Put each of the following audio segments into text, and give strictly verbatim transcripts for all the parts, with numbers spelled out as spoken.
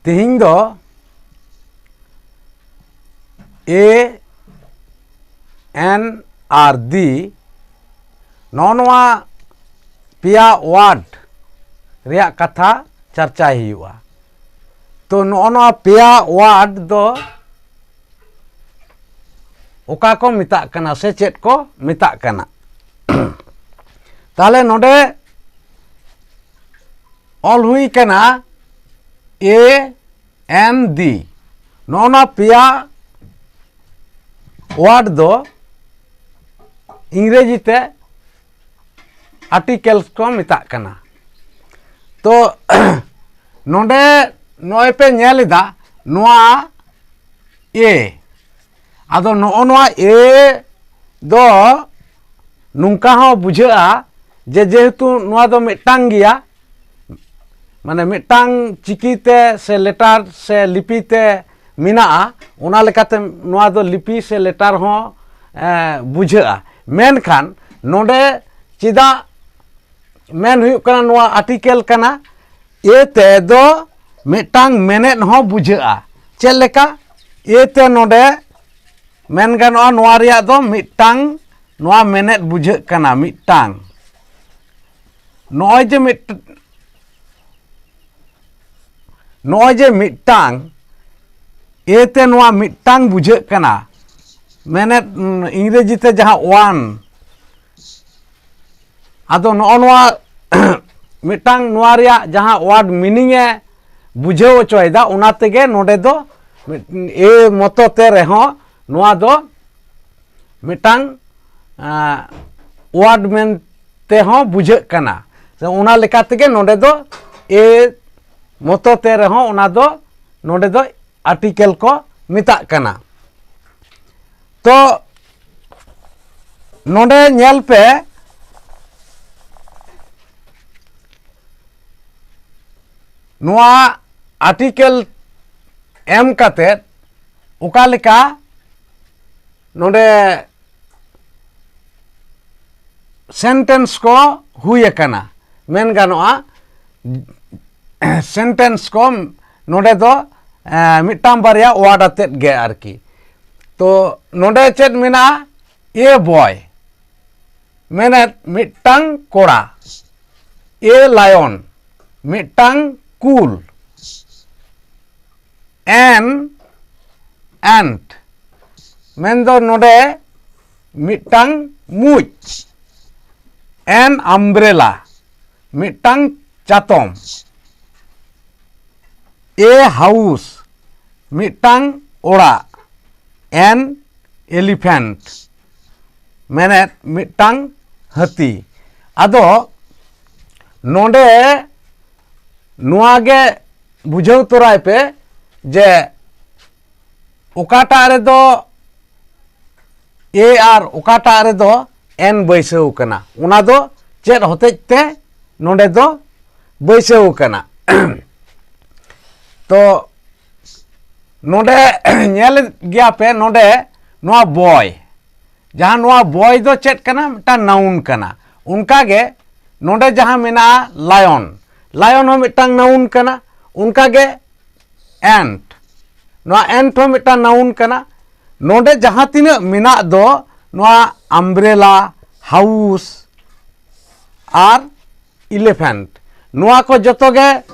ᱛᱮᱦᱮᱧ ᱫᱚ A, N R D, ᱱᱚᱜᱼᱚ ᱱᱚᱣᱟ ᱯᱮᱭᱟ ᱣᱟᱨᱰ ᱨᱮᱭᱟᱜ ᱠᱟᱛᱷᱟ ᱪᱟᱨᱪᱟᱭ ᱦᱩᱭᱩᱜᱼᱟ᱾ ᱛᱚ, ᱱᱚᱜᱼᱚ ᱱᱚᱣᱟ ᱯᱮᱭᱟ ᱣᱟᱨᱰ ᱫᱚ ᱚᱠᱟ ᱠᱚ ᱢᱮᱛᱟᱜ ᱠᱟᱱᱟ ᱥᱮ ᱪᱮᱫ ᱠᱚ ᱢᱮᱛᱟᱜ ᱠᱟᱱᱟ? ᱛᱟᱦᱞᱮ ᱱᱚᱰᱮ ᱚᱞ ᱦᱩᱭ ᱠᱟᱱᱟ A, N, D᱾ ᱱᱚᱜᱼᱚ ᱱᱚᱣᱟ ᱯᱮᱭᱟ ᱣᱟᱨᱰ ᱫᱚ ᱤᱝᱨᱮᱡᱤ ᱛᱮ ᱟᱨᱴᱤᱠᱮᱞᱥ ᱠᱚ ᱢᱮᱛᱟᱜ ᱠᱟᱱᱟ᱾ ᱛᱚ, ᱱᱚᱰᱮ ᱱᱚᱜᱼᱚᱭ ᱯᱮ ᱧᱮᱞ ᱮᱫᱟ, ᱱᱚᱣᱟ A, ᱟᱫᱚ ᱱᱚᱜᱼᱚ ᱱᱚᱣᱟ A ᱫᱚ ᱱᱚᱝᱠᱟ ᱦᱚᱸ ᱵᱩᱡᱷᱟᱹᱜᱼᱟ ᱡᱮ ᱡᱮᱦᱮᱛᱩ ᱱᱚᱣᱟ ᱫᱚ ᱢᱤᱫᱴᱟᱝ ᱜᱮᱭᱟ, ᱢᱟᱱᱮ ᱢᱤᱫᱴᱟᱝ ᱪᱤᱠᱤ ᱛᱮ ᱥᱮ ᱞᱮᱴᱟᱨ ᱥᱮ ᱞᱤᱯᱤ ᱛᱮ ᱢᱮᱱᱟᱜᱼᱟ, ᱚᱱᱟ ᱞᱮᱠᱟᱛᱮ ᱱᱚᱣᱟ ᱫᱚ ᱞᱤᱯᱤ ᱥᱮ ᱞᱮᱴᱟᱨ ᱦᱚᱸ, ᱮ, ᱵᱩᱡᱷᱟᱹᱜᱼᱟ᱾ ᱢᱮᱱᱠᱷᱟᱱ ᱱᱚᱰᱮ ᱪᱮᱫᱟᱜ ᱢᱮᱱ ᱦᱩᱭᱩᱜ ᱠᱟᱱᱟ ᱱᱚᱣᱟ ᱟᱨᱴᱤᱠᱮᱞ ᱠᱟᱱᱟ? A ᱛᱮ ᱫᱚ ᱢᱤᱫᱴᱟᱝ ᱢᱮᱱᱮᱫ ᱦᱚᱸ ᱵᱩᱡᱷᱟᱹᱜᱼᱟ᱾ ᱪᱮᱫ ᱞᱮᱠᱟ? A ᱛᱮ ᱱᱚᱰᱮ ᱢᱮᱱ ᱜᱟᱱᱚᱜᱼᱟ, ᱱᱚᱣᱟ ᱨᱮᱭᱟᱜ ᱫᱚ ᱢᱤᱫᱴᱟᱝ, ᱱᱚᱣᱟ ᱢᱮᱱᱮᱫ ᱵᱩᱡᱷᱟᱹᱜ ᱠᱟᱱᱟ ᱢᱤᱫᱴᱟᱝ᱾ ᱱᱚᱜᱼᱚᱭ ᱡᱮ ᱢᱤᱫ-, ᱱᱚᱜᱼᱚᱭ ᱡᱮ ᱢᱤᱫᱴᱟᱝ, A ᱛᱮ ᱱᱚᱣᱟ ᱢᱤᱫᱴᱟᱝ ᱵᱩᱡᱷᱟᱹᱜ ᱠᱟᱱᱟ, ᱢᱮᱱᱮᱫ, ᱩᱢ, ᱤᱝᱨᱮᱡᱤ ᱛᱮ ᱡᱟᱦᱟᱸ one, ᱟᱫᱚ ᱱᱚᱜᱼᱚ ᱱᱚᱣᱟ ᱢᱤᱫᱴᱟᱝ ᱱᱚᱣᱟ ᱨᱮᱭᱟᱜ ᱡᱟᱦᱟᱸ ᱣᱟᱨᱰ ᱢᱤᱱᱤᱝ ᱮ ᱵᱩᱡᱷᱟᱹᱣ ᱦᱚᱪᱚᱭᱮᱫᱟ, ᱚᱱᱟ ᱛᱮᱜᱮ ᱱᱚᱰᱮ ᱫᱚ ᱢᱤᱫ-, A ᱢᱚᱛᱚ ᱛᱮ ᱨᱮᱦᱚᱸ ᱱᱚᱣᱟ ᱫᱚ ᱢᱤᱫᱴᱟᱝ, ᱟᱸ, ᱣᱟᱨᱰ ᱢᱮᱱ ᱛᱮᱦᱚᱸ ᱵᱩᱡᱷᱟᱹᱜ ᱠᱟᱱᱟ᱾ ᱥᱮ ᱚᱱᱟ ᱞᱮᱠᱟ ᱛᱮᱜᱮ ᱱᱚᱰᱮ ᱫᱚ A ᱢᱚᱛᱚ ᱛᱮ ᱨᱮᱦᱚᱸ ᱚᱱᱟ ᱫᱚ ᱱᱚᱰᱮ ᱫᱚ ᱟᱨᱴᱤᱠᱮᱞ ᱠᱚ ᱢᱮᱛᱟᱜ ᱠᱟᱱᱟ᱾ ᱛᱚ, ᱱᱚᱰᱮ ᱧᱮᱞ ᱯᱮ, ᱱᱚᱣᱟ ᱟᱨᱴᱤᱠᱮᱞ ᱮᱢ ᱠᱟᱛᱮᱫ ᱚᱠᱟ ᱞᱮᱠᱟ ᱱᱚᱰᱮ ᱥᱮᱱᱴᱮᱱᱥ ᱠᱚ ᱦᱩᱭ ᱟᱠᱟᱱᱟ, ᱢᱮᱱ ᱜᱟᱱᱚᱜᱼᱟ, ᱥᱮᱱᱴᱮᱱᱥ ᱠᱚ ᱱᱚᱰᱮ ᱫᱚ ᱮᱸ, ᱢᱤᱫᱴᱟᱝ ᱵᱟᱨᱭᱟ ᱣᱟᱨᱰ ᱟᱛᱮᱫ ᱜᱮ ᱟᱨᱠᱤ᱾ ᱛᱚ ᱱᱚᱰᱮ ᱪᱮᱫ ᱢᱮᱱᱟᱜᱼᱟ? ᱮ ᱵᱚᱭ, ᱢᱮᱱᱮᱫ ᱢᱤᱫᱴᱟᱝ ᱠᱚᱲᱟ᱾ ᱮ ᱞᱟᱭᱚᱱ, ᱢᱤᱫᱴᱟᱝ ᱠᱩᱞ᱾ ᱮᱱ ᱮᱱᱴ, ᱢᱮᱱᱫᱚ ᱱᱚᱰᱮ ᱢᱤᱫᱴᱟᱝ ᱢᱩᱡ᱾ ᱮᱱ ᱟᱢᱵᱨᱮᱞᱟ, ᱢᱤᱫᱴᱟᱝ ᱪᱟᱛᱚᱢ᱾ ᱮ ᱦᱟᱣᱩᱥ, ᱢᱤᱫᱴᱟᱝ ᱚᱲᱟᱜ᱾ ᱮᱱ ᱮᱞᱤᱯᱷᱮᱱᱴ, ᱢᱮᱱᱮᱫ ᱢᱤᱫᱴᱟᱝ ᱦᱟᱹᱛᱤ᱾ ᱟᱫᱚ ᱱᱚᱰᱮ ᱱᱚᱣᱟ ᱜᱮ ᱵᱩᱡᱷᱟᱹᱣ ᱛᱚᱨᱟᱭ ᱯᱮ ᱡᱮ ᱚᱠᱟᱴᱟᱜ ᱨᱮᱫᱚ ᱮ ᱟᱨ ᱚᱠᱟᱴᱟᱜ ᱨᱮᱫᱚ ᱮᱱ ᱵᱟᱹᱭᱥᱟᱹᱣ ᱠᱟᱱᱟ, ᱚᱱᱟ ᱫᱚ ᱪᱮᱫ ᱦᱚᱛᱮᱡ ᱛᱮ ᱱᱚᱰᱮ ᱫᱚ ᱵᱟᱹᱭᱥᱟᱹᱣ ᱠᱟᱱᱟ᱾ ᱛᱚ ᱱᱚᱰᱮ ᱧᱮᱞ ᱜᱮᱭᱟ ᱯᱮ, ᱱᱚᱰᱮ ᱱᱚᱣᱟ ᱵᱚᱭ, ᱡᱟᱦᱟᱸ ᱱᱚᱣᱟ ᱵᱚᱭ ᱫᱚ ᱪᱮᱫ ᱠᱟᱱᱟ? ᱢᱤᱫᱴᱟᱝ ᱱᱟᱣᱩᱱ ᱠᱟᱱᱟ᱾ ᱚᱱᱠᱟᱜᱮ ᱱᱚᱰᱮ ᱡᱟᱦᱟᱸ ᱢᱮᱱᱟᱜᱼᱟ ᱞᱟᱭᱚᱱ, ᱞᱟᱭᱚᱱ ᱦᱚᱸ ᱢᱤᱫᱴᱟᱝ ᱱᱟᱣᱩᱱ ᱠᱟᱱᱟ᱾ ᱚᱱᱠᱟᱜᱮ ᱮᱱᱴ, ᱱᱚᱣᱟ ᱮᱱᱴ ᱦᱚᱸ ᱢᱤᱫᱴᱟᱝ ᱱᱟᱣᱩᱱ ᱠᱟᱱᱟ᱾ ᱱᱚᱰᱮ ᱡᱟᱦᱟᱸ ᱛᱤᱱᱟᱹᱜ ᱢᱮᱱᱟᱜ ᱫᱚ, ᱱᱚᱣᱟ ᱟᱢᱵᱨᱮᱞᱟ, ᱦᱟᱣᱩᱥ ᱟᱨ ᱤᱞᱮᱯᱷᱮᱱᱴ, ᱱᱚᱣᱟ ᱠᱚ ᱡᱚᱛᱚ ᱜᱮ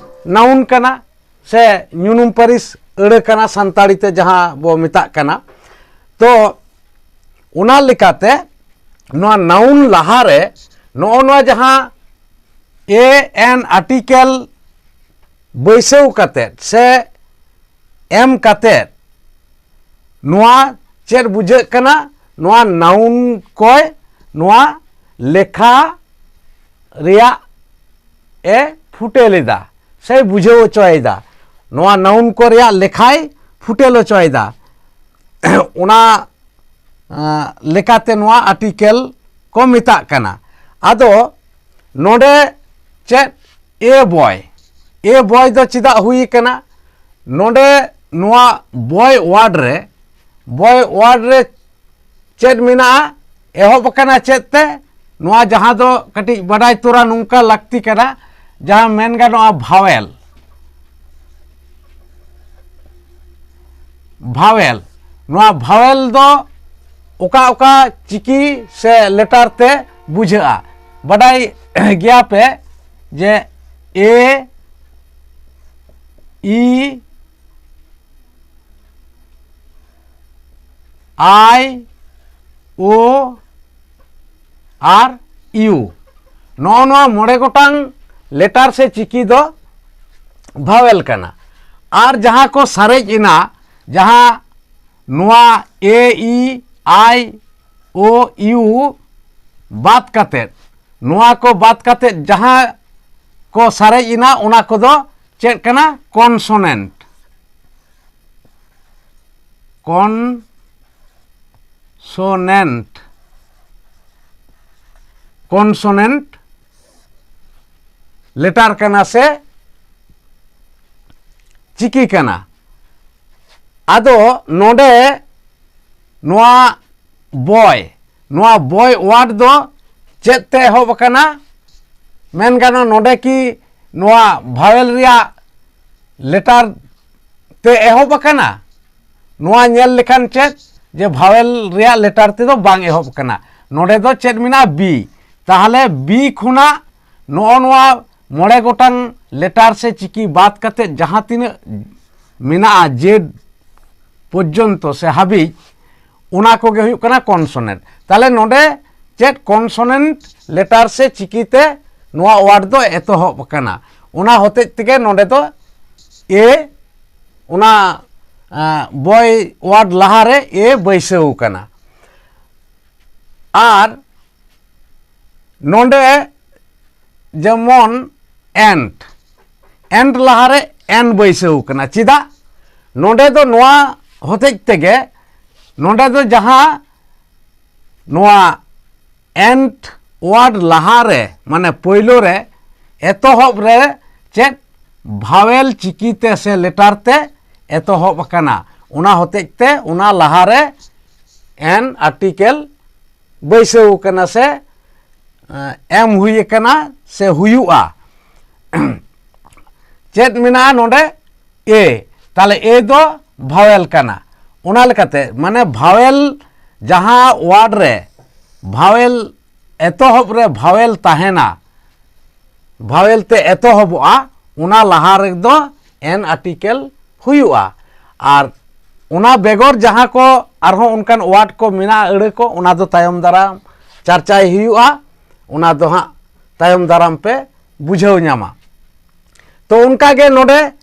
ᱱᱟᱣᱩᱱ ᱠᱟᱱᱟ ᱥᱮ ᱧᱩᱱᱩᱢ ᱯᱟᱹᱨᱤᱥ ᱟᱹᱲᱟᱹ ᱠᱟᱱᱟ, ᱥᱟᱱᱛᱟᱲᱤ ᱛᱮ ᱡᱟᱦᱟᱸ ᱵᱚ ᱢᱮᱛᱟᱜ ᱠᱟᱱᱟ᱾ ᱛᱚ ᱚᱱᱟ ᱞᱮᱠᱟᱛᱮ ᱱᱚᱣᱟ ᱱᱟᱣᱩᱱ ᱞᱟᱦᱟᱨᱮ ᱱᱚᱜᱼᱚ ᱱᱚᱣᱟ ᱡᱟᱦᱟᱸ ᱮ ᱮᱱ ᱟᱨᱴᱤᱠᱮᱞ ᱵᱟᱹᱭᱥᱟᱹᱣ ᱠᱟᱛᱮᱫ ᱥᱮ ᱮᱢ ᱠᱟᱛᱮᱫ ᱱᱚᱣᱟ ᱪᱮᱫ ᱵᱩᱡᱷᱟᱹᱜ ᱠᱟᱱᱟ? ᱱᱚᱣᱟ ᱱᱟᱣᱩᱱ ᱠᱚᱭ ᱱᱚᱣᱟ ᱞᱮᱠᱷᱟ ᱨᱮᱭᱟᱜ ᱮ ᱯᱷᱩᱴᱮᱞ ᱮᱫᱟ ᱥᱮᱭ ᱵᱩᱡᱷᱟᱹᱣ ᱦᱚᱪᱚᱭᱮᱫᱟ᱾ ᱱᱚᱣᱟ ᱱᱟᱣᱩᱱ ᱠᱚ ᱨᱮᱭᱟᱜ ᱞᱮᱠᱷᱟᱭ ᱯᱷᱩᱴᱮᱞ ᱦᱚᱪᱚᱭᱮᱫᱟ᱾ ᱚᱱᱟ ᱟᱸ, ᱞᱮᱠᱟᱛᱮ ᱱᱚᱣᱟ ᱟᱨᱴᱤᱠᱮᱞ ᱠᱚ ᱢᱮᱛᱟᱜ ᱠᱟᱱᱟ᱾ ᱟᱫᱚ ᱱᱚᱰᱮ ᱪᱮᱫ ᱮ ᱵᱚᱭ, ᱮ ᱵᱚᱭ ᱫᱚ ᱪᱮᱫᱟᱜ ᱦᱩᱭ ᱠᱟᱱᱟ? ᱱᱚᱰᱮ ᱱᱚᱣᱟ ᱵᱚᱭ ᱣᱟᱨᱰ ᱨᱮ, ᱵᱚᱭ ᱣᱟᱨᱰ ᱨᱮ ᱪᱮᱫ ᱢᱮᱱᱟᱜᱼᱟ? ᱮᱦᱚᱵ ᱟᱠᱟᱱᱟ ᱪᱮᱫ ᱛᱮ? ᱱᱚᱣᱟ ᱡᱟᱦᱟᱸ ᱫᱚ ᱠᱟᱹᱴᱤᱡ ᱵᱟᱰᱟᱭ ᱛᱚᱨᱟ ᱱᱚᱝᱠᱟ ᱞᱟᱹᱠᱛᱤ ᱠᱟᱱᱟ, ᱡᱟᱦᱟᱸ ᱢᱮᱱ ᱜᱟᱱᱚᱜᱼᱟ ᱵᱷᱟᱣᱮᱞ᱾ ᱵᱷᱟᱣᱮᱞ᱾ ᱱᱚᱣᱟ ᱵᱷᱟᱣᱮᱞ ᱫᱚ ᱚᱠᱟ ᱚᱠᱟ ᱪᱤᱠᱤ ᱥᱮ ᱞᱮᱴᱟᱨ ᱛᱮ ᱵᱩᱡᱷᱟᱹᱜᱼᱟ? ᱵᱟᱰᱟᱭ ᱜᱮᱭᱟ ᱯᱮ ᱡᱮ ᱮ, ᱤ, ᱟᱭ, ᱳ ᱟᱨ ᱤᱭᱩ, ᱱᱚᱜᱼᱚ ᱱᱚᱣᱟ ᱢᱚᱬᱮ ᱜᱚᱴᱟᱝ ᱞᱮᱴᱟᱨ ᱥᱮ ᱪᱤᱠᱤ ᱫᱚ ᱵᱷᱟᱣᱮᱞ ᱠᱟᱱᱟ᱾ ᱟᱨ ᱡᱟᱦᱟᱸ ᱠᱚ ᱥᱟᱨᱮᱡ ᱮᱱᱟ, ᱡᱟᱦᱟᱸ ᱱᱚᱣᱟ ᱮ, ᱤ, ᱟᱭ, ᱳ, ᱤᱭᱩ ᱵᱟᱫ ᱠᱟᱛᱮᱫ, ᱱᱚᱣᱟ ᱠᱚ ᱵᱟᱫ ᱠᱟᱛᱮᱫ ᱡᱟᱦᱟᱸ ᱠᱚ ᱥᱟᱨᱮᱡ ᱮᱱᱟ, ᱚᱱᱟ ᱠᱚᱫᱚ ᱪᱮᱫ ᱠᱟᱱᱟ? ᱠᱚᱱᱥᱚᱱᱮᱱᱴ᱾ ᱠᱚᱱᱥᱚᱱᱮᱱᱴ, ᱠᱚᱱᱥᱚᱱᱮᱱᱴ ᱞᱮᱴᱟᱨ ᱠᱟᱱᱟ ᱥᱮ ᱪᱤᱠᱤ ᱠᱟᱱᱟ᱾ ᱟᱫᱚ ᱱᱚᱰᱮ ᱱᱚᱣᱟ ᱵᱚᱭ, ᱱᱚᱣᱟ ᱵᱚᱭ ᱣᱟᱨᱰ ᱫᱚ ᱪᱮᱫ ᱛᱮ ᱮᱦᱚᱵ ᱟᱠᱟᱱᱟ? ᱢᱮᱱ ᱜᱟᱱᱚᱜᱼᱟ, ᱱᱚᱰᱮ ᱠᱤ ᱱᱚᱣᱟ ᱵᱷᱟᱣᱮᱞ ᱨᱮᱭᱟᱜ ᱞᱮᱴᱟᱨ ᱛᱮ ᱮᱦᱚᱵ ᱟᱠᱟᱱᱟ? ᱱᱚᱣᱟ ᱧᱮᱞ ᱞᱮᱠᱷᱟᱱ ᱪᱮᱫ ᱡᱮ ᱵᱷᱟᱣᱮᱞ ᱨᱮᱭᱟᱜ ᱞᱮᱴᱟᱨ ᱛᱮᱫᱚ ᱵᱟᱝ ᱮᱦᱚᱵ ᱟᱠᱟᱱᱟ᱾ ᱱᱚᱰᱮ ᱫᱚ ᱪᱮᱫ ᱢᱮᱱᱟᱜᱼᱟ? ᱵᱤ᱾ ᱛᱟᱦᱚᱞᱮ ᱵᱤ ᱠᱷᱚᱱᱟᱜ ᱱᱚᱜᱼᱚ ᱱᱚᱣᱟ ᱢᱚᱬᱮ ᱜᱚᱴᱟᱝ ᱞᱮᱴᱟᱨ ᱥᱮ ᱪᱤᱠᱤ ᱵᱟᱫ ᱠᱟᱛᱮ ᱡᱟᱦᱟᱸ ᱛᱤᱱᱟᱹᱜ ᱢᱮᱱᱟᱜᱼᱟ, ᱡᱮᱰ ᱯᱚᱨᱡᱚᱱᱛᱚ ᱥᱮ ᱦᱟᱹᱵᱤᱡ, ᱚᱱᱟ ᱠᱚᱜᱮ ᱦᱩᱭᱩᱜ ᱠᱟᱱᱟ ᱠᱚᱱᱥᱚᱱᱮᱱᱴ᱾ ᱛᱟᱦᱚᱞᱮ ᱱᱚᱰᱮ ᱪᱮᱫ ᱠᱚᱱᱥᱚᱱᱮᱱᱴ ᱞᱮᱴᱟᱨ ᱥᱮ ᱪᱤᱠᱤᱛᱮ ᱱᱚᱣᱟ ᱣᱟᱨᱰ ᱫᱚ ᱮᱛᱚᱦᱚᱵ ᱟᱠᱟᱱᱟ? ᱚᱱᱟ ᱦᱚᱛᱮᱡ ᱛᱮᱜᱮ ᱱᱚᱰᱮ ᱫᱚ ᱮ, ᱚᱱᱟ, ᱮ, ᱵᱚᱭ ᱣᱟᱨᱰ ᱞᱟᱦᱟᱨᱮ ᱮ ᱵᱟᱹᱭᱥᱟᱹᱣ ᱟᱠᱟᱱᱟ᱾ ᱟᱨ ᱱᱚᱰᱮ ᱡᱮᱢᱚᱱ ᱮᱱᱰ, ᱮᱱᱰ ᱞᱟᱦᱟᱨᱮ ᱮᱱ ᱵᱟᱹᱭᱥᱟᱹᱣ ᱠᱟᱱᱟ᱾ ᱪᱮᱫᱟᱜ? ᱱᱚᱰᱮ ᱫᱚ ᱱᱚᱣᱟ ᱦᱚᱛᱮᱡ ᱛᱮᱜᱮ, ᱱᱚᱰᱮ ᱫᱚ ᱡᱟᱦᱟᱸ ᱱᱚᱣᱟ ᱮᱱᱰ ᱣᱟᱨᱰ ᱞᱟᱦᱟᱨᱮ, ᱢᱟᱱᱮ ᱯᱳᱭᱞᱳ ᱨᱮ, ᱮᱛᱚᱦᱚᱵ ᱨᱮ ᱪᱮᱫ ᱵᱷᱟᱣᱮᱞ ᱪᱤᱠᱤᱛᱮ ᱥᱮ ᱞᱮᱴᱟᱨ ᱛᱮ ᱮᱛᱚᱦᱚᱵ ᱟᱠᱟᱱᱟ, ᱚᱱᱟ ᱦᱚᱛᱮᱡ ᱛᱮ ᱚᱱᱟ ᱞᱟᱦᱟᱨᱮ ᱮᱱ ᱟᱨᱴᱤᱠᱮᱞ ᱵᱟᱹᱭᱥᱟᱹᱣ ᱠᱟᱱᱟ ᱥᱮ, ᱮ, ᱮᱢ ᱦᱩᱭ ᱟᱠᱟᱱᱟ ᱥᱮ ᱦᱩᱭᱩᱜᱼᱟ᱾ ᱪᱮᱫ ᱢᱮᱱᱟᱜᱼᱟ ᱱᱚᱰᱮ? ᱮ᱾ ᱛᱟᱦᱞᱮ ᱮ ᱫᱚ vowel ᱠᱟᱱᱟ᱾ ᱚᱱᱟ ᱞᱮᱠᱟᱛᱮ ᱢᱟᱱᱮ vowel, ᱡᱟᱦᱟᱸ word ᱨᱮ vowel, ᱮᱛᱚᱦᱚᱵ ᱨᱮ vowel ᱛᱟᱦᱮᱱᱟ, vowel ᱛᱮ ᱮᱛᱚᱦᱚᱵᱚᱜᱼᱟ, ᱚᱱᱟ ᱞᱟᱦᱟ ᱨᱮᱫᱚ an article ᱦᱩᱭᱩᱜᱼᱟ᱾ ᱟᱨ ᱚᱱᱟ ᱵᱮᱜᱚᱨ ᱡᱟᱦᱟᱸ ᱠᱚ ᱟᱨᱦᱚᱸ ᱚᱱᱠᱟᱱ word ᱠᱚ ᱢᱮᱱᱟᱜᱼᱟ, ᱟᱹᱲᱟᱹ ᱠᱚ, ᱚᱱᱟ ᱫᱚ ᱛᱟᱭᱚᱢ ᱫᱟᱨᱟᱢ ᱪᱟᱨᱪᱟᱭ ᱦᱩᱭᱩᱜᱼᱟ᱾ ᱚᱱᱟ ᱫᱚ ᱦᱟᱸᱜ ᱛᱟᱭᱚᱢ ᱫᱟᱨᱟᱢ ᱯᱮ ᱵᱩᱡᱷᱟᱹᱣ ᱧᱟᱢᱟ᱾ ᱛᱚ ᱚᱱᱠᱟ ᱜᱮ ᱱᱚᱰᱮ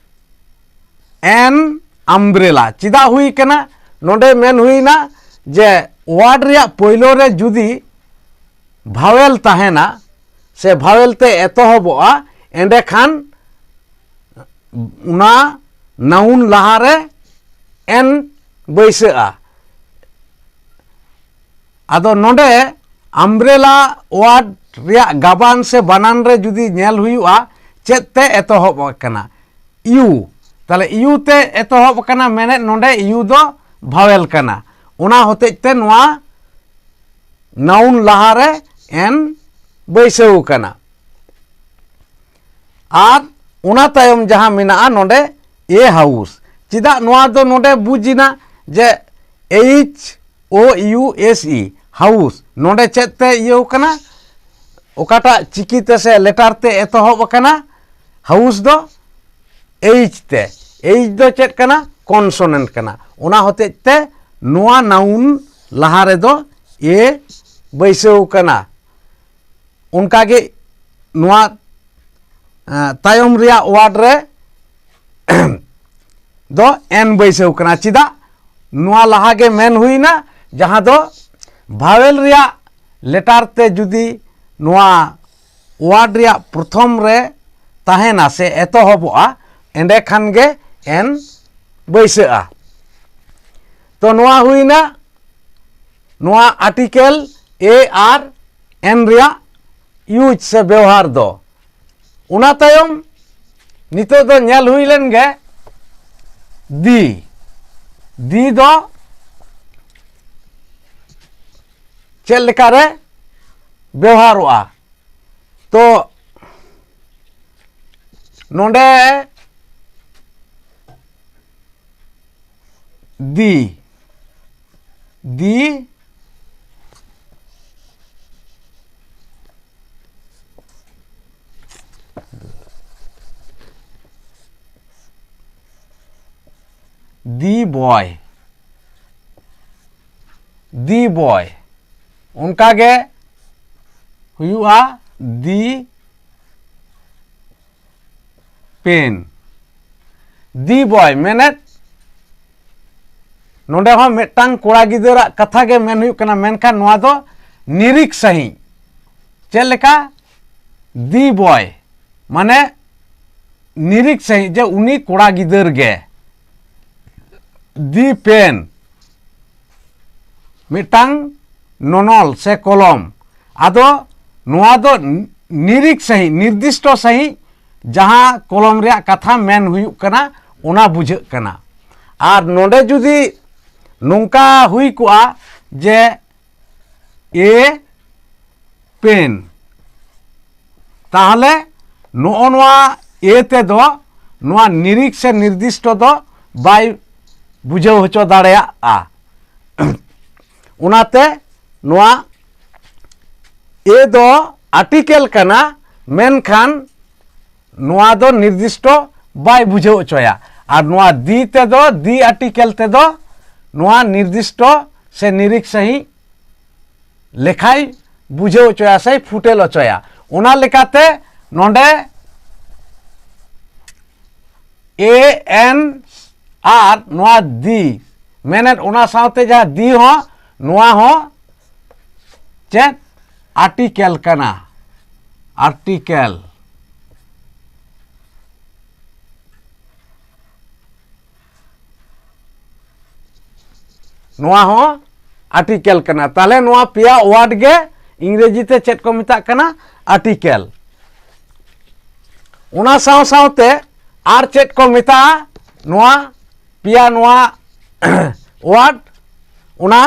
an umbrella ᱪᱮᱫᱟᱜ ᱦᱩᱭ ᱠᱟᱱᱟ? ᱱᱚᱰᱮ ᱢᱮᱱ ᱦᱩᱭᱱᱟ ᱡᱮ word ᱨᱮᱭᱟᱜ ᱯᱳᱭᱞᱳ ᱨᱮ ᱡᱩᱫᱤ vowel ᱛᱟᱦᱮᱱᱟ ᱥᱮ vowel ᱛᱮ ᱮᱛᱚᱦᱚᱵᱚᱜᱼᱟ, ᱮᱸᱰᱮᱠᱷᱟᱱ ᱚᱱᱟ noun ᱞᱟᱦᱟᱨᱮ an ᱵᱟᱹᱭᱥᱟᱹᱜᱼᱟ᱾ ᱟᱫᱚ ᱱᱚᱰᱮ umbrella word ᱨᱮᱭᱟᱜ ᱜᱟᱵᱟᱱ ᱥᱮ ᱵᱟᱱᱟᱱ ᱨᱮ ᱡᱩᱫᱤ ᱧᱮᱞ ᱦᱩᱭᱩᱜᱼᱟ, ᱪᱮᱫ ᱛᱮ ᱮᱛᱚᱦᱚᱵ ᱟᱠᱟᱱᱟ? U᱾ ᱛᱟᱦᱞᱮ U ᱛᱮ ᱮᱛᱚᱦᱚᱵ ᱟᱠᱟᱱᱟ, ᱢᱮᱱᱮᱫ ᱱᱚᱰᱮ U ᱫᱚ vowel ᱠᱟᱱᱟ᱾ ᱚᱱᱟ ᱦᱚᱛᱮᱡ ᱛᱮ ᱱᱚᱣᱟ noun ᱞᱟᱦᱟᱨᱮ an ᱵᱟᱹᱭᱥᱟᱹᱣ ᱠᱟᱱᱟ᱾ ᱟᱨ ᱚᱱᱟ ᱛᱟᱭᱚᱢ ᱡᱟᱦᱟᱸ ᱢᱮᱱᱟᱜᱼᱟ ᱱᱚᱰᱮ a house᱾ ᱪᱮᱫᱟᱜ ᱱᱚᱣᱟ ᱫᱚ ᱱᱚᱰᱮ ᱵᱩᱡᱽ ᱮᱱᱟ ᱡᱮ H O U S E, house, ᱱᱚᱰᱮ ᱪᱮᱫ ᱛᱮ ᱤᱭᱟᱹᱣ ᱠᱟᱱᱟ? ᱚᱠᱟᱴᱟᱜ ᱪᱤᱠᱤ ᱛᱮ ᱥᱮ letter ᱛᱮ ᱮᱛᱚᱦᱚᱵ ᱟᱠᱟᱱᱟ house ᱫᱚ? H ᱛᱮ᱾ H ᱫᱚ ᱪᱮᱫ ᱠᱟᱱᱟ? Consonant ᱠᱟᱱᱟ᱾ ᱚᱱᱟ ᱦᱚᱛᱮᱡ ᱛᱮ ᱱᱚᱣᱟ noun ᱞᱟᱦᱟ ᱨᱮᱫᱚ a ᱵᱟᱹᱭᱥᱟᱹᱣ ᱠᱟᱱᱟ᱾ ᱚᱱᱠᱟᱜᱮ ᱱᱚᱣᱟ, ᱮᱸ, ᱛᱟᱭᱚᱢ ᱨᱮᱭᱟᱜ word ᱨᱮ ᱫᱚ an ᱵᱟᱹᱭᱥᱟᱹᱣ ᱠᱟᱱᱟ᱾ ᱪᱮᱫᱟᱜ? ᱱᱚᱣᱟ ᱞᱟᱦᱟ ᱜᱮ ᱢᱮᱱ ᱦᱩᱭᱱᱟ, ᱡᱟᱦᱟᱸ ᱫᱚ vowel ᱨᱮᱭᱟᱜ letter ᱛᱮ ᱡᱩᱫᱤ ᱱᱚᱣᱟ word ᱨᱮᱭᱟᱜ ᱯᱨᱚᱛᱷᱚᱢ ᱨᱮ ᱛᱟᱦᱮᱱᱟ ᱥᱮ ᱮᱛᱚᱦᱚᱵᱚᱜᱼᱟ, ᱮᱸᱰᱮᱠᱷᱟᱱ ᱜᱮ an ᱵᱟᱹᱭᱥᱟᱹᱜᱼᱟ᱾ ᱛᱚ ᱱᱚᱣᱟ ᱦᱩᱭᱱᱟ ᱱᱚᱣᱟ article a ᱟᱨ an ᱨᱮᱭᱟᱜ use ᱥᱮ ᱵᱮᱣᱦᱟᱨ ᱫᱚ᱾ ᱚᱱᱟ ᱛᱟᱭᱚᱢ ᱱᱤᱛᱚᱜ ᱫᱚ ᱧᱮᱞ ᱦᱩᱭ ᱞᱮᱱ ᱜᱮ the᱾ The ᱫᱚ ᱪᱮᱫ ᱞᱮᱠᱟᱨᱮ ᱵᱮᱣᱦᱟᱨᱚᱜᱼᱟ? ᱛᱚ ᱱᱚᱰᱮ ᱫᱤ, ᱫᱤ, ᱫᱤ ᱵᱚᱭ, ᱫᱤ ᱵᱚᱭ᱾ ᱚᱱᱠᱟ ᱜᱮ ᱦᱩᱭᱩᱜᱼᱟ, ᱫᱤ ᱯᱮᱱ, ᱫᱤ ᱵᱚᱭ᱾ ᱢᱮᱱᱮᱫ, ᱱᱚᱰᱮ ᱦᱚᱸ ᱢᱤᱫᱴᱟᱝ ᱠᱚᱲᱟ ᱜᱤᱫᱟᱹᱨᱟᱜ ᱠᱟᱛᱷᱟ ᱜᱮ ᱢᱮᱱ ᱦᱩᱭᱩᱜ ᱠᱟᱱᱟ, ᱢᱮᱱᱠᱷᱟᱱ ᱱᱚᱣᱟ ᱫᱚ ᱱᱤᱨᱤᱠ ᱥᱟᱺᱦᱤᱡ᱾ ᱪᱮᱫ ᱞᱮᱠᱟ? ᱫᱤ ᱵᱚᱭ, ᱢᱟᱱᱮ ᱱᱤᱨᱤᱠ ᱥᱟᱺᱦᱤᱡ, ᱡᱮ ᱩᱱᱤ ᱠᱚᱲᱟ ᱜᱤᱫᱟᱹᱨ ᱜᱮ᱾ ᱫᱤ ᱯᱮᱱ, ᱢᱤᱫᱴᱟᱝ ᱱᱚᱱᱚᱞ ᱥᱮ ᱠᱚᱞᱚᱢ᱾ ᱟᱫᱚ ᱱᱚᱣᱟ ᱫᱚ ᱱᱤᱨᱤᱠ ᱥᱟᱺᱦᱤᱡ, ᱱᱤᱨᱫᱤᱥᱴᱚ ᱥᱟᱺᱦᱤᱡ ᱡᱟᱦᱟᱸ ᱠᱚᱞᱚᱢ ᱨᱮᱭᱟᱜ ᱠᱟᱛᱷᱟ ᱢᱮᱱ ᱦᱩᱭᱩᱜ ᱠᱟᱱᱟ, ᱚᱱᱟ ᱵᱩᱡᱷᱟᱹᱜ ᱠᱟᱱᱟ᱾ ᱟᱨ ᱱᱚᱰᱮ ᱡᱩᱫᱤ ᱱᱚᱝᱠᱟ ᱦᱩᱭ ᱠᱚᱜᱼᱟ ᱡᱮ ᱮ ᱯᱮᱱ, ᱛᱟᱦᱚᱞᱮ ᱱᱚᱜᱼᱚ ᱱᱚᱣᱟ ᱮ ᱛᱮᱫᱚ ᱱᱚᱣᱟ ᱱᱤᱨᱤᱠ ᱥᱮ ᱱᱤᱨᱫᱤᱥᱴᱚ ᱫᱚ ᱵᱟᱭ ᱵᱩᱡᱷᱟᱹᱣ ᱦᱚᱪᱚ ᱫᱟᱲᱮᱭᱟᱜᱼᱟ᱾ ᱚᱱᱟᱛᱮ ᱱᱚᱣᱟ ᱮ ᱫᱚ ᱟᱨᱴᱤᱠᱮᱞ ᱠᱟᱱᱟ, ᱢᱮᱱᱠᱷᱟᱱ ᱱᱚᱣᱟ ᱫᱚ ᱱᱤᱨᱫᱤᱥᱴᱚ ᱵᱟᱭ ᱵᱩᱡᱷᱟᱹᱣ ᱦᱚᱪᱚᱭᱟ᱾ ᱟᱨ ᱱᱚᱣᱟ ᱫᱤ ᱛᱮᱫᱚ, ᱫᱤ ᱟᱨᱴᱤᱠᱮᱞ ᱛᱮᱫᱚ ᱱᱚᱣᱟ ᱱᱤᱨᱫᱤᱥᱴᱚ ᱥᱮ ᱱᱤᱨᱤᱠ ᱥᱟᱺᱦᱤᱡ ᱞᱮᱠᱷᱟᱭ ᱵᱩᱡᱷᱟᱹᱣ ᱦᱚᱪᱚᱭᱟ ᱥᱮᱭ ᱯᱷᱩᱴᱮᱞ ᱦᱚᱪᱚᱭᱟ᱾ ᱚᱱᱟ ᱞᱮᱠᱟᱛᱮ ᱱᱚᱰᱮ ᱮ ᱮᱱ ᱟᱨ ᱱᱚᱣᱟ ᱫᱤ, ᱢᱮᱱᱮᱫ ᱚᱱᱟ ᱥᱟᱶᱛᱮ ᱡᱟᱦᱟᱸ ᱫᱤ ᱦᱚᱸ, ᱱᱚᱣᱟ ᱦᱚᱸ ᱪᱮᱫ? ᱟᱨᱴᱤᱠᱮᱞ ᱠᱟᱱᱟ, ᱟᱨᱴᱤᱠᱮᱞ᱾ ᱱᱚᱣᱟ ᱦᱚᱸ ᱟᱨᱴᱤᱠᱮᱞ ᱠᱟᱱᱟ᱾ ᱛᱟᱦᱚᱞᱮ ᱱᱚᱣᱟ ᱯᱮᱭᱟ ᱣᱟᱨᱰ ᱜᱮ ᱤᱝᱨᱮᱡᱤ ᱛᱮ ᱪᱮᱫ ᱠᱚ ᱢᱮᱛᱟᱜ ᱠᱟᱱᱟ? ᱟᱨᱴᱤᱠᱮᱞ᱾ ᱚᱱᱟ ᱥᱟᱶ ᱥᱟᱶᱛᱮ ᱟᱨ ᱪᱮᱫ ᱠᱚ ᱢᱮᱛᱟᱜᱼᱟ? ᱱᱚᱣᱟ ᱯᱮᱭᱟ ᱱᱚᱣᱟ ᱣᱟᱨᱰ, ᱚᱱᱟ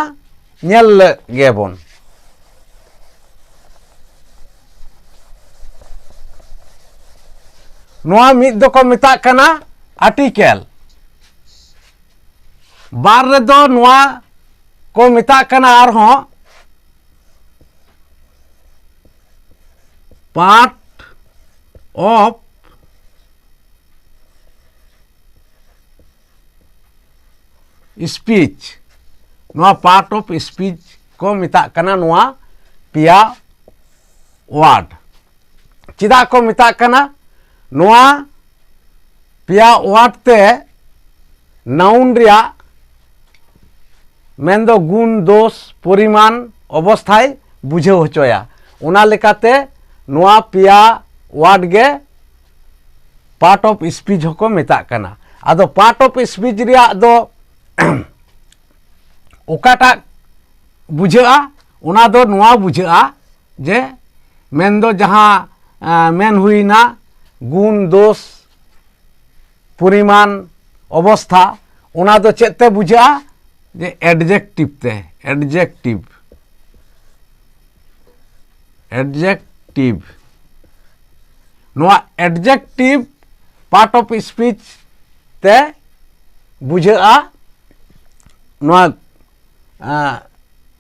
ᱧᱮᱞ ᱞᱮᱜᱮ ᱵᱚᱱ᱾ ᱱᱚᱣᱟ ᱢᱤᱫ ᱫᱚᱠᱚ ᱢᱮᱛᱟᱜ ᱠᱟᱱᱟ ᱟᱨᱴᱤᱠᱮᱞ, ᱵᱟᱨ ᱨᱮᱫᱚ ᱱᱚᱣᱟ ᱠᱚ ᱢᱮᱛᱟᱜ ᱠᱟᱱᱟ ᱟᱨᱦᱚᱸ part of speech᱾ ᱱᱚᱣᱟ part of speech ᱠᱚ ᱢᱮᱛᱟᱜ ᱠᱟᱱᱟ ᱱᱚᱣᱟ ᱯᱮᱭᱟ word᱾ ᱪᱮᱫᱟᱜ ᱠᱚ ᱢᱮᱛᱟᱜ ᱠᱟᱱᱟ? ᱱᱚᱣᱟ ᱯᱮᱭᱟ word ᱛᱮ noun ᱨᱮᱭᱟᱜ, ᱢᱮᱱᱫᱚ ᱜᱩᱱ, ᱫᱳᱥ, ᱯᱚᱨᱤᱢᱟᱱ, ᱚᱵᱚᱥᱛᱷᱟᱭ ᱵᱩᱡᱷᱟᱹᱣ ᱦᱚᱪᱚᱭᱟ᱾ ᱚᱱᱟ ᱞᱮᱠᱟᱛᱮ ᱱᱚᱣᱟ ᱯᱮᱭᱟ word ᱜᱮ part of speech ᱦᱚᱸᱠᱚ ᱢᱮᱛᱟᱜ ᱠᱟᱱᱟ᱾ ᱟᱫᱚ part of speech ᱨᱮᱭᱟᱜ ᱫᱚ ᱚᱠᱟᱴᱟᱜ ᱵᱩᱡᱷᱟᱹᱜᱼᱟ? ᱚᱱᱟ ᱫᱚ ᱱᱚᱣᱟ ᱵᱩᱡᱷᱟᱹᱜᱼᱟ ᱡᱮ, ᱢᱮᱱᱫᱚ ᱡᱟᱦᱟᱸ, ᱮ, ᱢᱮᱱ ᱦᱩᱭᱱᱟ, ᱜᱩᱱ, ᱫᱳᱥ, ᱯᱚᱨᱤᱢᱟᱱ, ᱚᱵᱚᱥᱛᱷᱟ, ᱚᱱᱟ ᱫᱚ ᱪᱮᱫ ᱛᱮ ᱵᱩᱡᱷᱟᱹᱜᱼᱟ? ᱡᱮ adjective ᱛᱮ, adjective, adjective᱾ ᱱᱚᱣᱟ adjective part of speech ᱛᱮ ᱵᱩᱡᱷᱟᱹᱜᱼᱟ ᱱᱚᱣᱟ, ᱮ,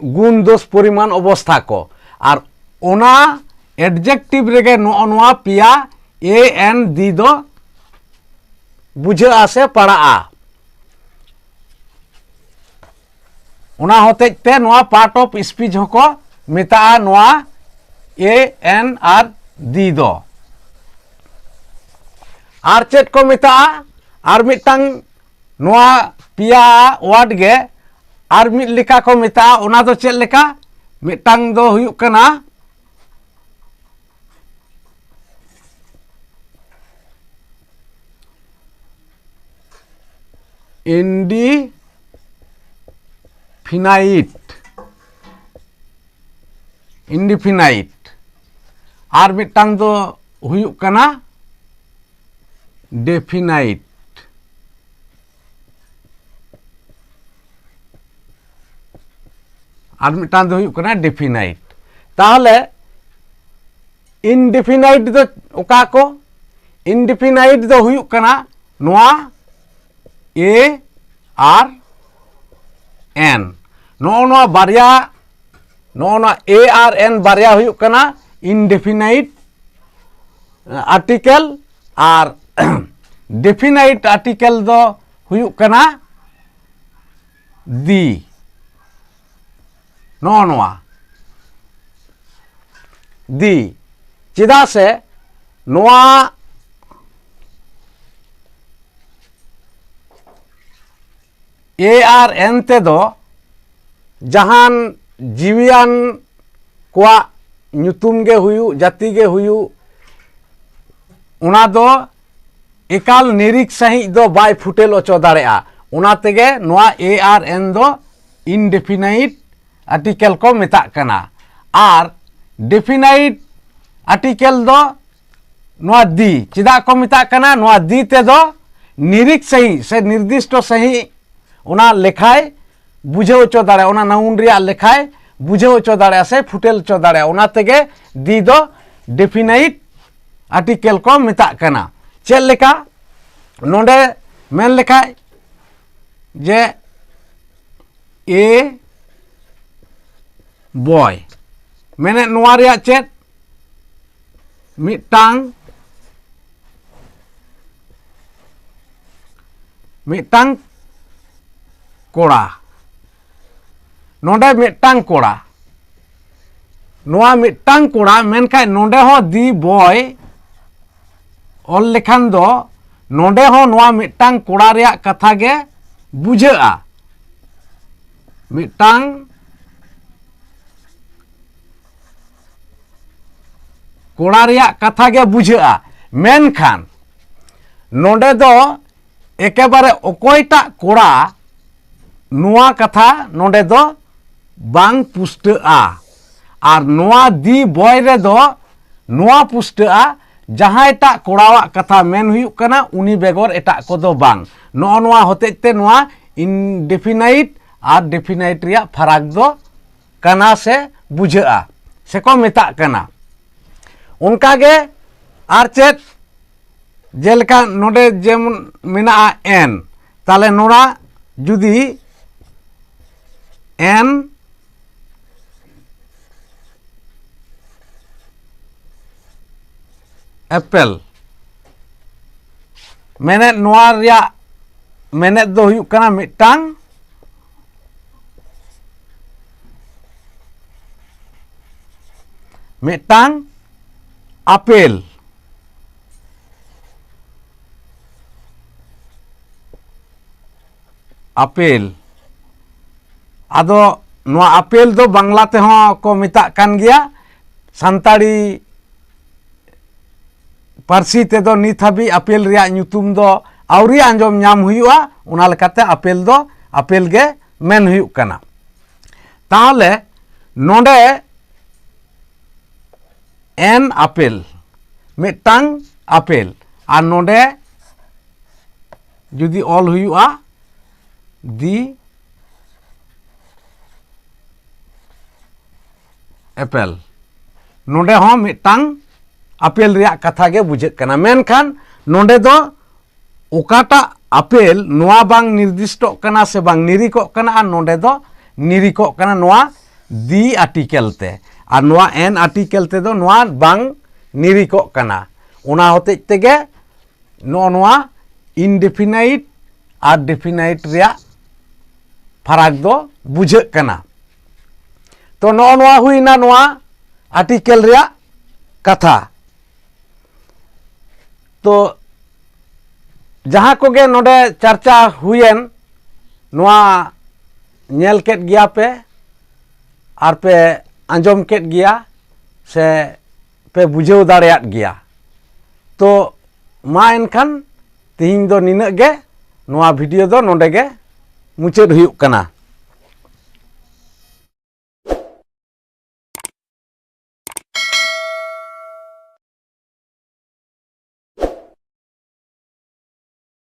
ᱜᱩᱱ, ᱫᱳᱥ, ᱯᱚᱨᱤᱢᱟᱱ, ᱚᱵᱚᱥᱛᱷᱟ ᱠᱚ᱾ ᱟᱨ ᱚᱱᱟ adjective ᱨᱮᱜᱮ ᱱᱚᱜᱼᱚ ᱱᱚᱣᱟ ᱯᱮᱭᱟ A and D ᱫᱚ ᱵᱩᱡᱷᱟᱹᱜᱼᱟ ᱥᱮ ᱯᱟᱲᱟᱜᱼᱟ᱾ ᱚᱱᱟ ᱦᱚᱛᱮᱡ ᱛᱮ ᱱᱚᱣᱟ part of speech ᱦᱚᱸᱠᱚ ᱢᱮᱛᱟᱜᱼᱟ ᱱᱚᱣᱟ A, N ᱟᱨ D ᱫᱚ᱾ ᱟᱨ ᱪᱮᱫ ᱠᱚ ᱢᱮᱛᱟᱜᱼᱟ? ᱟᱨ ᱢᱤᱫᱴᱟᱝ ᱱᱚᱣᱟ ᱯᱮᱭᱟ word ᱜᱮ ᱟᱨ ᱢᱤᱫ ᱞᱮᱠᱟ ᱠᱚ ᱢᱮᱛᱟᱜᱼᱟ᱾ ᱚᱱᱟ ᱫᱚ ᱪᱮᱫ ᱞᱮᱠᱟ? ᱢᱤᱫᱴᱟᱝ ᱫᱚ ᱦᱩᱭᱩᱜ ᱠᱟᱱᱟ indefinite, indefinite᱾ ᱟᱨ ᱢᱤᱫᱴᱟᱝ ᱫᱚ ᱦᱩᱭᱩᱜ ᱠᱟᱱᱟ definite᱾ ᱟᱨ ᱢᱤᱫᱴᱟᱝ ᱫᱚ ᱦᱩᱭᱩᱜ ᱠᱟᱱᱟ definite᱾ ᱛᱟᱦᱚᱞᱮ indefinite ᱫᱚ ᱚᱠᱟ ᱠᱚ? Indefinite ᱫᱚ ᱦᱩᱭᱩᱜ ᱠᱟᱱᱟ ᱱᱚᱣᱟ A ᱟᱨ ᱮᱱ᱾ ᱱᱚᱜᱼᱚ ᱱᱚᱣᱟ ᱵᱟᱨᱭᱟ, ᱱᱚᱜᱼᱚ ᱱᱚᱣᱟ ᱮ ᱟᱨ ᱮᱱ ᱵᱟᱨᱭᱟ ᱦᱩᱭᱩᱜ ᱠᱟᱱᱟ indefinite article, ᱟᱨ definite article ᱫᱚ ᱦᱩᱭᱩᱜ ᱠᱟᱱᱟ the᱾ ᱱᱚᱜᱼᱚ ᱱᱚᱣᱟ the, ᱪᱮᱫᱟᱜ ᱥᱮ ᱱᱚᱣᱟ ᱮ ᱟᱨ ᱮᱱ ᱛᱮᱫᱚ ᱡᱟᱦᱟᱱ ᱡᱤᱣᱤᱭᱟᱱ ᱠᱚᱣᱟᱜ ᱧᱩᱛᱩᱢ ᱜᱮ ᱦᱩᱭᱩᱜ, ᱡᱟᱹᱛᱤ ᱜᱮ ᱦᱩᱭᱩᱜ, ᱚᱱᱟ ᱫᱚ ᱮᱠᱟᱞ ᱱᱤᱨᱤᱠ ᱥᱟᱺᱦᱤᱡ ᱫᱚ ᱵᱟᱭ ᱯᱷᱩᱴᱮᱞ ᱦᱚᱪᱚ ᱫᱟᱲᱮᱭᱟᱜᱼᱟ᱾ ᱚᱱᱟ ᱛᱮᱜᱮ ᱱᱚᱣᱟ ᱮ ᱟᱨ ᱮᱱ ᱫᱚ indefinite article ᱠᱚ ᱢᱮᱛᱟᱜ ᱠᱟᱱᱟ᱾ ᱟᱨ definite article ᱫᱚ ᱱᱚᱣᱟ the᱾ ᱪᱮᱫᱟᱜ ᱠᱚ ᱢᱮᱛᱟᱜ ᱠᱟᱱᱟ? ᱱᱚᱣᱟ the ᱛᱮᱫᱚ ᱱᱤᱨᱤᱠ ᱥᱟᱺᱦᱤᱡ ᱥᱮ ᱱᱤᱨᱫᱤᱥᱴᱚ ᱥᱟᱺᱦᱤᱡ ᱚᱱᱟ ᱞᱮᱠᱷᱟᱭ ᱵᱩᱡᱷᱟᱹᱣ ᱦᱚᱪᱚ ᱫᱟᱲᱮᱭᱟᱜᱼᱟ, ᱚᱱᱟ noun ᱨᱮᱭᱟᱜ ᱞᱮᱠᱷᱟᱭ ᱵᱩᱡᱷᱟᱹᱣ ᱦᱚᱪᱚ ᱫᱟᱲᱮᱭᱟᱜᱼᱟ ᱥᱮ ᱯᱷᱩᱴᱮᱞ ᱦᱚᱪᱚ ᱫᱟᱲᱮᱭᱟᱜᱼᱟ᱾ ᱚᱱᱟ ᱛᱮᱜᱮ the ᱫᱚ definite article ᱠᱚ ᱢᱮᱛᱟᱜ ᱠᱟᱱᱟ᱾ ᱪᱮᱫ ᱞᱮᱠᱟ? ᱱᱚᱰᱮ ᱢᱮᱱ ᱞᱮᱠᱷᱟᱡ ᱡᱮ a boy, ᱢᱮᱱᱮᱫ ᱱᱚᱣᱟ ᱨᱮᱭᱟᱜ ᱪᱮᱫ? ᱢᱤᱫᱴᱟᱝ, ᱢᱤᱫᱴᱟᱝ ᱠᱚᱲᱟ, ᱱᱚᱰᱮ ᱢᱤᱫᱴᱟᱝ ᱠᱚᱲᱟ, ᱱᱚᱣᱟ ᱢᱤᱫᱴᱟᱝ ᱠᱚᱲᱟ, ᱢᱮᱱᱠᱷᱟᱱ ᱱᱚᱰᱮ ᱦᱚᱸ the boy ᱚᱞ ᱞᱮᱠᱷᱟᱱ ᱫᱚ ᱱᱚᱰᱮ ᱦᱚᱸ ᱱᱚᱣᱟ ᱢᱤᱫᱴᱟᱝ ᱠᱚᱲᱟ ᱨᱮᱭᱟᱜ ᱠᱟᱛᱷᱟ ᱜᱮ ᱵᱩᱡᱷᱟᱹᱜᱼᱟ, ᱢᱤᱫᱴᱟᱝ ᱠᱚᱲᱟ ᱨᱮᱭᱟᱜ ᱠᱟᱛᱷᱟ ᱜᱮ ᱵᱩᱡᱷᱟᱹᱜᱼᱟ᱾ ᱢᱮᱱᱠᱷᱟᱱ ᱱᱚᱰᱮ ᱫᱚ ᱮᱠᱮᱵᱟᱨᱮ ᱚᱠᱚᱭᱴᱟᱜ ᱠᱚᱲᱟ, ᱱᱚᱣᱟ ᱠᱟᱛᱷᱟ ᱱᱚᱰᱮ ᱫᱚ ᱵᱟᱝ ᱯᱩᱥᱴᱟᱹᱜᱼᱟ᱾ ᱟᱨ ᱱᱚᱣᱟ the boy ᱨᱮᱫᱚ ᱱᱚᱣᱟ ᱯᱩᱥᱴᱟᱹᱜᱼᱟ, ᱡᱟᱦᱟᱸᱭᱴᱟᱜ ᱠᱚᱲᱟᱣᱟᱜ ᱠᱟᱛᱷᱟ ᱢᱮᱱ ᱦᱩᱭᱩᱜ ᱠᱟᱱᱟ, ᱩᱱᱤ ᱵᱮᱜᱚᱨ ᱮᱴᱟᱜ ᱠᱚᱫᱚ ᱵᱟᱝ᱾ ᱱᱚᱜᱼᱚ ᱱᱚᱣᱟ ᱦᱚᱛᱮᱡ ᱛᱮ ᱱᱚᱣᱟ indefinite ᱟᱨ definite ᱨᱮᱭᱟᱜ ᱯᱷᱟᱨᱟᱠ ᱫᱚ ᱠᱟᱱᱟ ᱥᱮ ᱵᱩᱡᱷᱟᱹᱜᱼᱟ ᱥᱮᱠᱚ ᱢᱮᱛᱟᱜ ᱠᱟᱱᱟ᱾ ᱚᱱᱠᱟᱜᱮ ᱟᱨ ᱪᱮᱫ, ᱡᱮᱞᱮᱠᱟ ᱱᱚᱰᱮ ᱡᱮᱢᱚᱱ ᱢᱮᱱᱟᱜᱼᱟ ᱮᱱ, ᱛᱟᱦᱞᱮ ᱱᱚᱣᱟ ᱡᱩᱫᱤ an apple᱾ ᱢᱮᱱᱮᱫ, ᱱᱚᱣᱟ ᱨᱮᱭᱟᱜ ᱢᱮᱱᱮᱫ ᱫᱚ ᱦᱩᱭᱩᱜ ᱠᱟᱱᱟ ᱢᱤᱫᱴᱟᱝ, ᱢᱤᱫᱴᱟᱝ ᱟᱯᱮᱞ, ᱟᱯᱮᱞ᱾ ᱟᱫᱚ ᱱᱚᱣᱟ ᱟᱯᱮᱞ ᱫᱚ ᱵᱟᱝᱞᱟ ᱛᱮᱦᱚᱸ ᱠᱚ ᱢᱮᱛᱟᱜ ᱠᱟᱱ ᱜᱮᱭᱟ᱾ ᱥᱟᱱᱛᱟᱲᱤ ᱯᱟᱹᱨᱥᱤ ᱛᱮᱫᱚ ᱱᱤᱛ ᱦᱟᱹᱵᱤᱡ ᱟᱯᱮᱞ ᱨᱮᱭᱟᱜ ᱧᱩᱛᱩᱢ ᱫᱚ ᱟᱹᱣᱨᱤ ᱟᱸᱡᱚᱢ ᱧᱟᱢ ᱦᱩᱭᱩᱜᱼᱟ᱾ ᱚᱱᱟ ᱞᱮᱠᱟᱛᱮ ᱟᱯᱮᱞ ᱫᱚ ᱟᱯᱮᱞ ᱜᱮ ᱢᱮᱱ ᱦᱩᱭᱩᱜ ᱠᱟᱱᱟ᱾ ᱛᱟᱦᱚᱞᱮ ᱱᱚᱰᱮ an apple, ᱢᱤᱫᱴᱟᱝ ᱟᱯᱮᱞ, ᱟᱨ ᱱᱚᱰᱮ ᱡᱩᱫᱤ ᱚᱞ ᱦᱩᱭᱩᱜᱼᱟ the apple, ᱱᱚᱰᱮ ᱦᱚᱸ ᱢᱤᱫᱴᱟᱝ ᱟᱯᱮᱞ ᱨᱮᱭᱟᱜ ᱠᱟᱛᱷᱟ ᱜᱮ ᱵᱩᱡᱷᱟᱹᱜ ᱠᱟᱱᱟ᱾ ᱢᱮᱱᱠᱷᱟᱱ ᱱᱚᱰᱮ ᱫᱚ ᱚᱠᱟᱴᱟᱜ ᱟᱯᱮᱞ, ᱱᱚᱣᱟ ᱵᱟᱝ ᱱᱤᱨᱫᱤᱥᱴᱚᱜ ᱠᱟᱱᱟ ᱥᱮ ᱵᱟᱝ ᱱᱤᱨᱤᱠᱚᱜ ᱠᱟᱱᱟ, ᱟᱨ ᱱᱚᱰᱮ ᱫᱚ ᱱᱤᱨᱤᱠᱚᱜ ᱠᱟᱱᱟ ᱱᱚᱣᱟ the article ᱛᱮ, ᱟᱨ ᱱᱚᱣᱟ an article ᱛᱮᱫᱚ ᱱᱚᱣᱟ ᱵᱟᱝ ᱱᱤᱨᱤᱠᱚᱜ ᱠᱟᱱᱟ᱾ ᱚᱱᱟ ᱦᱚᱛᱮᱡ ᱛᱮᱜᱮ ᱱᱚᱜᱼᱚ ᱱᱚᱣᱟ indefinite ᱟᱨ definite ᱨᱮᱭᱟᱜ ᱯᱷᱟᱨᱟᱠ ᱫᱚ ᱵᱩᱡᱷᱟᱹᱜ ᱠᱟᱱᱟ᱾ ᱛᱚ, ᱱᱚᱜᱼᱚ ᱱᱚᱣᱟ ᱦᱩᱭᱱᱟ ᱱᱚᱣᱟ article ᱨᱮᱭᱟᱜ ᱠᱟᱛᱷᱟ᱾ ᱛᱚ, ᱡᱟᱦᱟᱸ ᱠᱚᱜᱮ ᱱᱚᱰᱮ ᱪᱟᱨᱪᱟ ᱦᱩᱭᱮᱱ, ᱱᱚᱣᱟ ᱧᱮᱞ ᱠᱮᱫ ᱜᱮᱭᱟ ᱯᱮ ᱟᱨ ᱯᱮ ᱟᱸᱡᱚᱢ ᱠᱮᱫ ᱜᱮᱭᱟ ᱥᱮ ᱯᱮ ᱵᱩᱡᱷᱟᱹᱣ ᱫᱟᱲᱮᱭᱟᱫ ᱜᱮᱭᱟ᱾ ᱛᱚ, ᱢᱟ ᱮᱱᱠᱷᱟᱱ ᱛᱤᱦᱤᱧ ᱫᱚ ᱱᱤᱱᱟᱹᱜ ᱜᱮ᱾ ᱱᱚᱣᱟ video ᱫᱚ ᱱᱚᱰᱮ ᱜᱮ ᱢᱩᱪᱟᱹᱫ ᱦᱩᱭᱩᱜ ᱠᱟᱱᱟ᱾